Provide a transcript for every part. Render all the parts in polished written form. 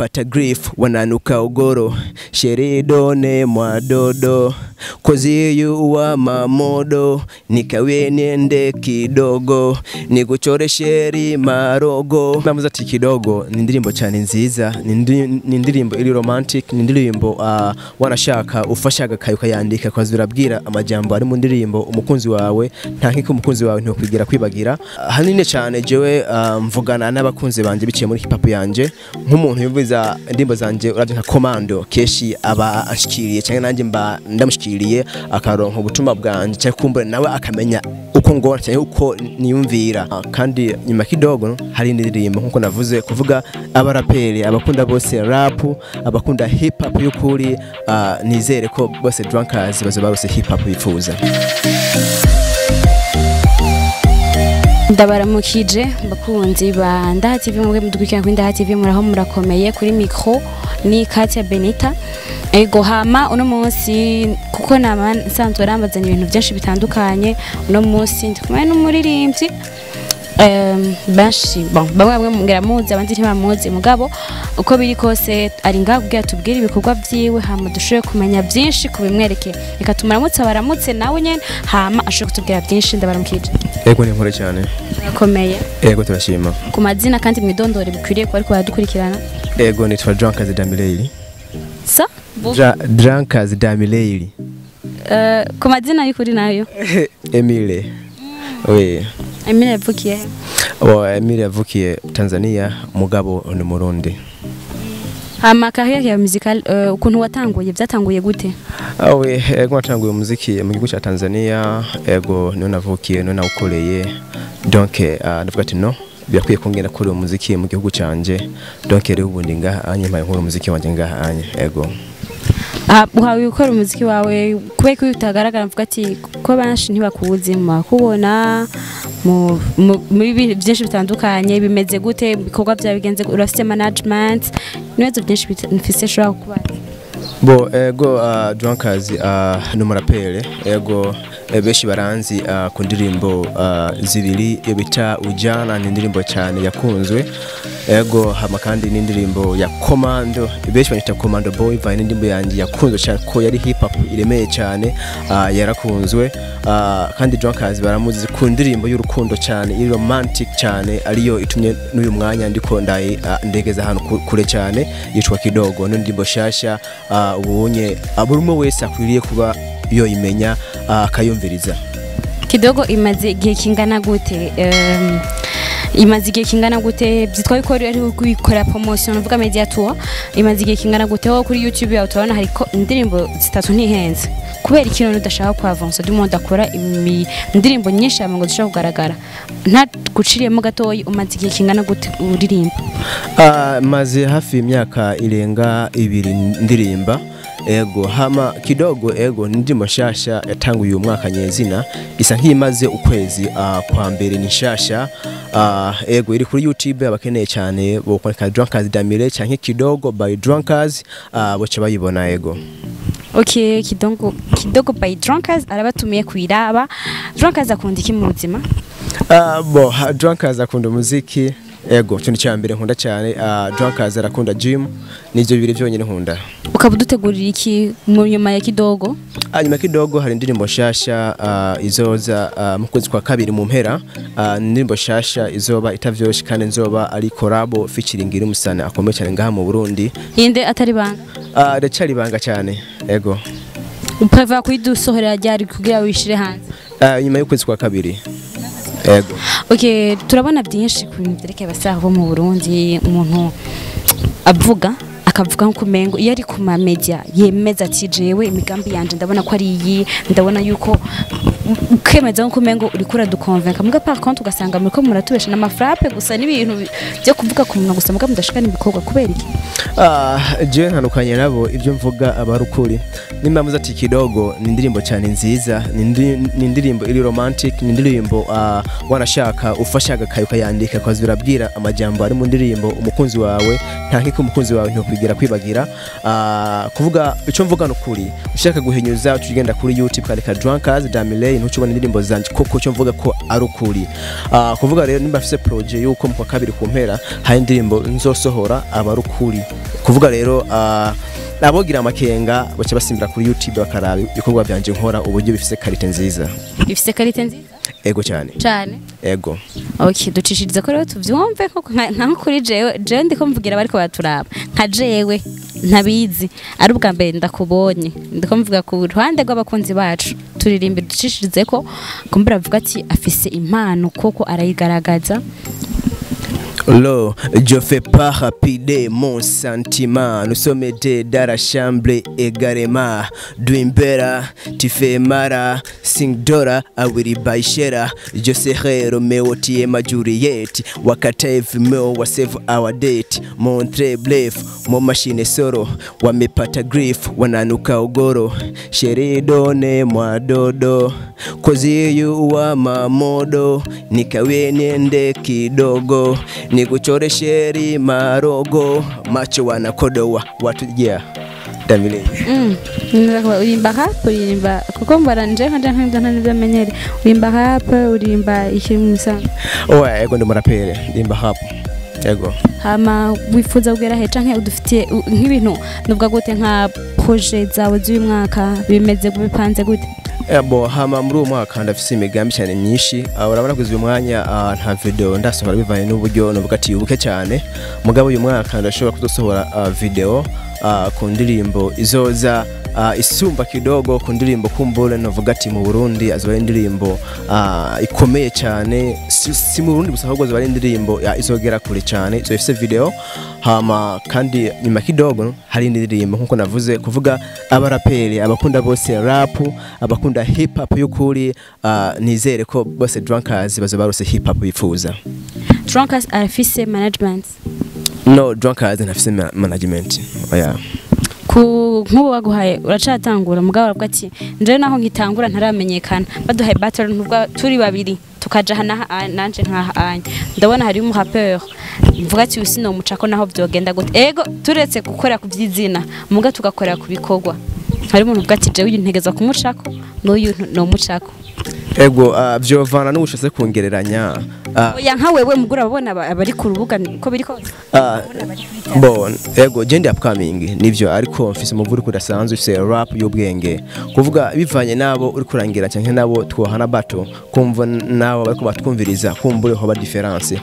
Wanapata grief, wananuka ugoro. Sheridone mwadodo, kozi yuwa mamodo. Nikawe niende kidogo, niguchore sheri marogo. Namuze ati kidogo ni indirimbo cyane nziza, ni indirimbo iri romantic, ni indirimbo wanashaka ufashaga kayo kayandika kwaza urabwira amajambo ari mu ndirimbo umukunzi wawe, nta nkiko umukunzi wawe ntokwigira kwibagira. Hanini cyane jewe mvugana n'abakunzi banje biciye muri hip hop yanje, nk'umuntu yumviza indirimbo zanje uravye nka Commando keshi aba ashikiriye cyangwa nanjye mba ndamushikiriye akaronka ubutumwa bwanje cyangwa kumbura nawe akamenya uko ngora cyangwa uko niyumvira. Kandi nyuma kidogo hari indirimbo nkuko navuze kuvuga abaraperi abakunda bose rap, abakunda hip hop y'ukuri, nizere ko bose Drunkers bazo barose hip hop bifuza. Ndabaramukije bakunzi ba Ndaha TV, mwe mudukurikirana kuri Ndaha TV, muraho murakomeye. Kuri micro ni Katia Benita. Ego hama uno munsi kuko nama nsanzwe rambazanye ibintu byinshi bitandukanye, uno munsi ndi kumwe n'umuririmbyi benshi bon bamwe bamwe mungera muzi abandi ntibamuzi, mugabo uko biri kose ari ngaha kugira tubwire ibikorwa vyiwe hama dushobore kumenya byinshi kubimwerekeye. Reka tumuramutse abaramutse nawe nyene hama ashobore kutubwira byinshi. Ndabaramukije. Ego ni nkore cyane. Murakomeye. Ego turashima. Ku mazina kandi mwidondore bikwiriye kuba ariko baradukurikirana. Ego nitwa Drunkers Damileili. Sa? Drunkers Damileili. Ku mazina y'ukuri nayo? Emile. Oui. Emile yavukiye? Oh, Emile yavukiye Tanzania, mugabo ni Murundi. Hama carrière ya musical ukuntu watanguye byatanguye gute? Awe ego natanguye umuziki mu gihugu cya Tanzania, ego niho navukiye niho nawukoreye. Donc ndavuga ati no birakwiye kongera kuri umuziki mu gihugu canje. Donc rero ubundi ngaha anye mpaye nkora umuziki wanje ngaha anye ego. Uhawe gukora umuziki wawe kubera ko utagaragara mvuga ati ko benshi ntibakuzi makubona muri byinshi bitandukanye, bimeze gute ibikorwa byawe bigenze, urafite management n'ibibazo byinshi mfise shobora kukubaza? Bo ego Drunkers ni umuraperi, ego benshi baranzi ku ndirimbo zibiri iyo bita Ujana, ni indirimbo cyane yakunzwe. Ego hama kandi n'indirimbo ya Commando, benshi banyita Commando Boy, vaye n'indirimbo yanjye yakunzwe cyane ko yari hip hop iremeye cyane, yarakunzwe. Kandi Drunkers baramuzi ku ndirimbo y'urukundo cyane iri romantic cyane, ariyo itumye n'uyu mwanya ndiko ndayi ndegeza ahantu kure cyane, yitwa Kidogo, n'indirimbo shasha ubunye buri umwe wese akwiriye kuba yoyimenya akayumviriza. Kidogo imaze igihe kingana gute? Imaze igihe kingana gute byitwa yuko ari gukora promotion uvuga media tour, imaze igihe kingana gute? Ho kuri YouTube yawe turabona hariko indirimbo zitatu ntihenze, kubera ikintu udashaka ku avancer du monde akora indirimbo nyinshi ngo dushaka kugaragara nta guciriyemo gatoyi. Umaze igihe kingana gute uririmba? Maze hafi imyaka irenga ibiri ndirimba. Ego hama Kidogo ego ndimo shasha yatanguye uyu mwaka nyezina, isa nkimaze ukwezi kwa mbere ni shasha. Ego iri kuri YouTube, abakeneye cyane bo kwandika Drunkers Damile canke Kidogo by Drunkers boce bayibona. Ego okay, Kidogo Kidogo by Drunkers arabatumiye kuiraba. Drunkers akunda iki mu buzima? Bo Drunkers akunda umuziki. Ego cyo ni cyambere nkunda cyane. Drunkers arakunda gym, nivyo bibiri byonyine nkunda. Ukaba udutegurira iki mu nyuma ya Kidogo? Nyuma Kidogo hari indirimbo shasha izoza mu kwezi kwa kabiri mu mpera, indirimbo shasha izoba itavyoshe kandi nzoba ari collab featuring iri musana akomeye cyane ngaha mu Burundi. Inde atari banga? Ndacari banga cyane. Ego upreva kuidusohorera ryari kugira wishire hanze? Nyuma y'ukwezi kwa kabiri. Ego. Okay, turabona byinshi ku bintu byerekeye abasaha bo mu Burundi, umuntu avuga akavuga nko kumengo iyo ari ku ma media yemeza ati jewe imigambi yanje ndabona ko ari iyi, ndabona yuko ukemeza nko kumengo uriko uraduconvinca, muga par contre ugasanga muriko muratubesha n'amafrappe gusa n'ibintu byo kuvuga ku munwa gusa muga mudashikana ibikorwa, kubera iki? Je ntandukanye nabo, ibyo mvuga abarukuri. Nimba muze ati Kidogo ni indirimbo cyane nziza, ni indirimbo iri romantic, ni indirimbo wanashaka ufashaga kayo kayandika kwaza urabwira amajambo ari mu ndirimbo umukunzi wawe, nta nkiko umukunzi wawe ntokwigira kwibagira. Kuvuga icyo mvuga nukuri, ushaka guhinyuza ugenda kuri YouTube kandika Drunkers Damile ntucubona indirimbo zanje koko icyo mvuga ko ari ukuri. Kuvuga rero nimba afise projet yuko mu kwa kabiri ku mpera hari indirimbo nzosohora aba ari ukuri. Kuvuga rero abogira amakenga baca basimbira kuri YouTube bakaraba ibikorwa byanje nkora uburyo bifise qualité nziza. Bifise qualité nziza? Ego cyane. Cyane. Ego. Okay, ducishiriza ko rero tuvyumve nka kuri jewe ndiko mvugira bariko baturaba, nka jewe ntabizi ari ubwa mbere ndakubonye, ndiko mvuga ku ruhande rw'abakunzi bacu, turirimbira ducishirize ko kumbura avuga ati afise impano koko arayigaragaza. Lo, je fais pas rapide mon sentiment. Nous sommes deux dans la chambre également. Dwimbera, tu fais mara, Singdora, awiri baishera. Je serai Romeo, tu es ma Juliette. Wakate vimeo, wa save our date. Montre blef, mon machine soro. Wamepata grief, wananuka ugoro. Chérie done mwa dodo. Cause you are my modo. Nikawe niende kidogo. Nikuchore sheri marogo. Macho wanakodoa watu yeah. Damile. Urimba rap, urimba kuko mbara nje nka nka namenyere. Urimba rap, urimba ikintu musa. Oya, ego ndi murapere, ndimba rap. Ego. Hama wifuza kugera he canke udufitiye nk'ibintu nuvuga gute nka projet zawe z'uyu mwaka bimeze bipanze gute? Ebo hama muri uwo mwaka ndafise imigambi cyane myinshi. Urabona kuzi uyu mwanya nta video ndasohora bivanye n'uburyo nuvuga ati ubuke cyane. Mugabo uyu mwaka ndashobora kuzosohora video ku ndirimbo izoza isumba kidogo ku ndirimbo kumbure navuga ati mu Burundi azoba indirimbo ikomeye cyane, si mu Burundi gusa ahubwo azoba indirimbo izogera kure cyane, izo ifise video. Hama kandi nyuma kidogo hari indirimbo nkuko navuze kuvuga abaraperi abakunda bose rap, abakunda hip hop y'ukuri, nizere ko bose Drunkers bazoba barose hip hop bifuza. Drunkers afise management? No, Drunkers ntafise management. Oya. Ku nkubu baguhaye uracatangura mugabo aravuga ati nje naho nkitangura ntaramenyekana, baduhaye battle ntubwa turi babiri tukaja hana nanje nkaha ndabona hari umu rapper mvuga ati usino mucako naho byogenda gute. Ego turetse gukora kuvyizina muga tugakora kubikorwa, hari umuntu uvuga ati jewe ntegeza kumucako n'uyu no mucako. Ego vyovana n'ubushase kongereranya. Oya nka wewe mugura abona abari ku rubuga ko biri ko bon ego je ndi upcoming nivyo, ariko mfise umuvuduko udasanzwe, mfise rap y'ubwenge kuvuga bivanye nabo uri kurangira canke nabo twohana bato kumva nabo bariko batwumviriza kumbure ho ba difference.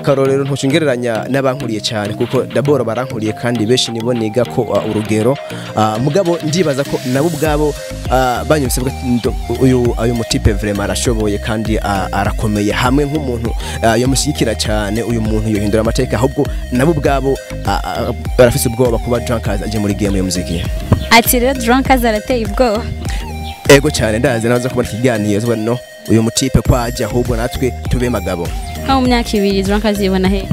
Karorero ntucingereranya n'abankuriye cyane kuko daboro barankuriye kandi beshi nibo niga ko urugero, mugabo ndibaza ko nabo ubwabo banyumvise uyu ayo mutipe vraiment arashoboye kandi arakomeye hamwe nk'umuntu yamushyigikira cyane, uyu muntu yohindura amateka, ahubwo nabo ubwabo barafise ubwoba kuba Drunkers aje muri game y'umuziki. Ati rero Drunkers arateye ubwoba. Ego cyane ndazi naza kubona ikiganiro no uyu mutipe kwaje ahubwo natwe tube magabo. Nka mu myaka ibiri Drunkers yibona he?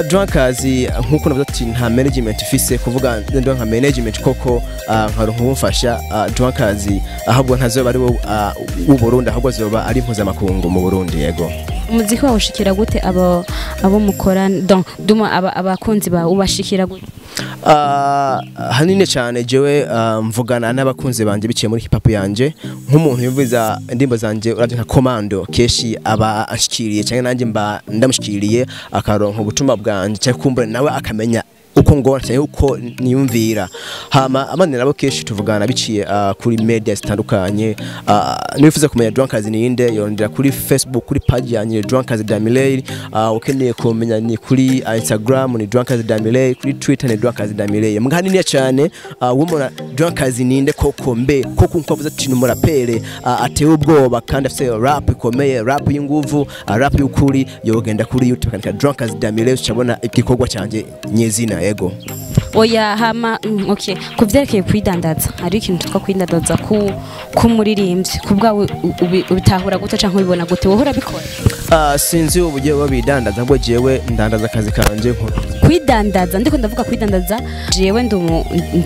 Drunkers nkuko navuze ati nta management ifise, kuvuga ndo nka management koko nkaronka umfasha Drunkers ahubwo ntazoba ari wo Burundi ahubwo azoba ari mpuzamakungu mu Burundi. Yego. Umuziki wawe ushikira gute abo mukora donc duma abakunzi bawe ubashikira gute? Hanini cyane jewe mvugana n'abakunzi banje biciye muri hip hop yanje, nk'umuntu yumviza indirimbo zanje uravye nka Commando keshi aba ashikiriye cyangwa nanjye mba ndamushikiriye akaronka ubutumwa bwanje cyangwa kumbura nawe akamenya uko ngora cyangwa uko niyumvira. Hama abandi nabo keshi tuvugana biciye kuri media zitandukanye. Nifuza kumenya Drunkers ni inde yorondera kuri Facebook kuri page yanje Drunkers Damiley, ukeneye kumenya ni kuri Instagram ni Drunkers Damiley, kuri Twitter ni Drunkers Damiley. Mughanini cyane wumona Drunkers ni inde koko mbe koko nko avuze ati numurapere atewe ubwoba kandi afise rap ikomeye, rap y'inguvu, rap y'ukuri, yogenda kuri YouTube kandika Drunkers Damiley ucabona igikorwa canje nyezina. Ego. Oya hama okay, kuvyerekeye kwidandaza hari ikintu twitwa kwidandaza ku muririmbyi kubwawe ubitahura gute canke ubibona gute wowe urabikora? Sinzi uburyo babidandaza ahubwo jewe ndandaza akazi kanje kwidandaza. Ndiko ndavuga kwidandaza jewe ndi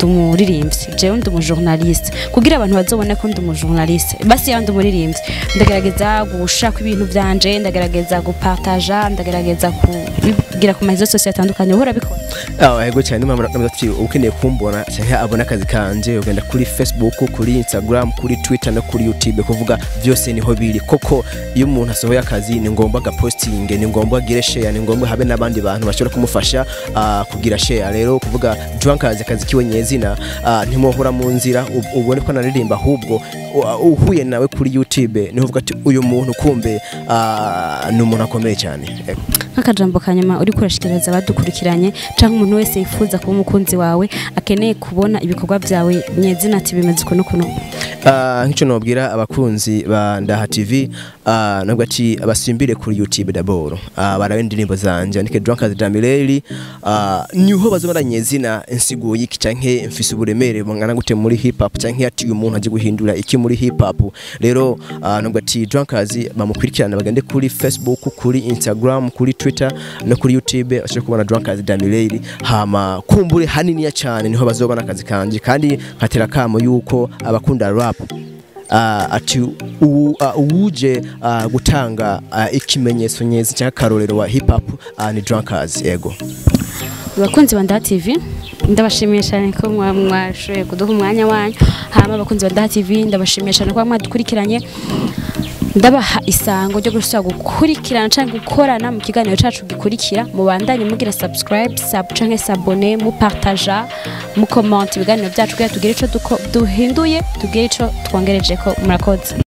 umuririmbyi, jewe ndi umujournaliste, kugira abantu bazobone ko ndi umujournaliste basi ya ndi umuririmbyi, ndagerageza gushaka ibintu vyanje, ndagerageza gupartager, ndagerageza kubigira ku marezo sociaux atandukanye. Wowe urabikora? Ego cyane. Ati ukeneye kumbona cyangwa abona akazi kanje, ugenda kuri Facebook, kuri Instagram, kuri Twitter no kuri YouTube, kuvuga byose niho biri. Koko iyo umuntu asohoye akazi ni ngombwa agapostinge, ni ngombwa agire share, ni ngombwa habe n'abandi bantu bashobora kumufasha kugira share. Rero kuvuga Drunkers akazi kiwe nyezina, ntimuhora mu nzira ubone ko naririmba, ahubwo uhuye nawe kuri YouTube niho uvuga ati uyu muntu kumbe ni umuntu akomeye cyane. Nk'akajambo ka nyuma uri kurashikiriza abadukurikiranye canke umuntu wese yifuza kuba umukunzi wawe, akeneye kubona ibikorwa byawe nyezina, ati bimeze ukuntu ukuntu? Nk'icyo nobwira abakunzi ba Ndaha TV, nubwo ati basimbire kuri YouTube d'abord, barabe indirimbo zanje, andike Drunkers Damireli, niho bazobara nyezina insiguye iki canke mfise uburemere bungana gute muri hip hop, canke ati uyu muntu aje guhindura iki muri hip hop. Rero nubwo ati Drunkers bamukurikirana, bagende kuri Facebook, kuri Instagram, kuri Twitter no kuri YouTube, bashobora kubona Drunkers Damireli. Hama kumbure haniniya cyane niho bazobona akazi kanje. Kandi nkatera kamo yuko abakunda rap, ati uwuje gutanga ikimenyetso nyezi cyangwa akarorero wa hip hop ni Drunkers, yego. Abakunzi ba Ndaha TV, ndabashimiye cyane ko mwashoboye kuduha umwanya wanyu. Hama abakunzi ba Ndaha TV, ndabashimiye cyane ko mwadukurikiranye. Ndabaha isango ryo gusubira gukurikirana canke gukorana mu kiganiro cacu gikurikira. Mubandanye mugira subscribe, sub canke s'abonner, mupartaja, mukomenta ibiganiro byacu kugira tugire ico duhinduye, tugire ico twongerejeko. Murakoze.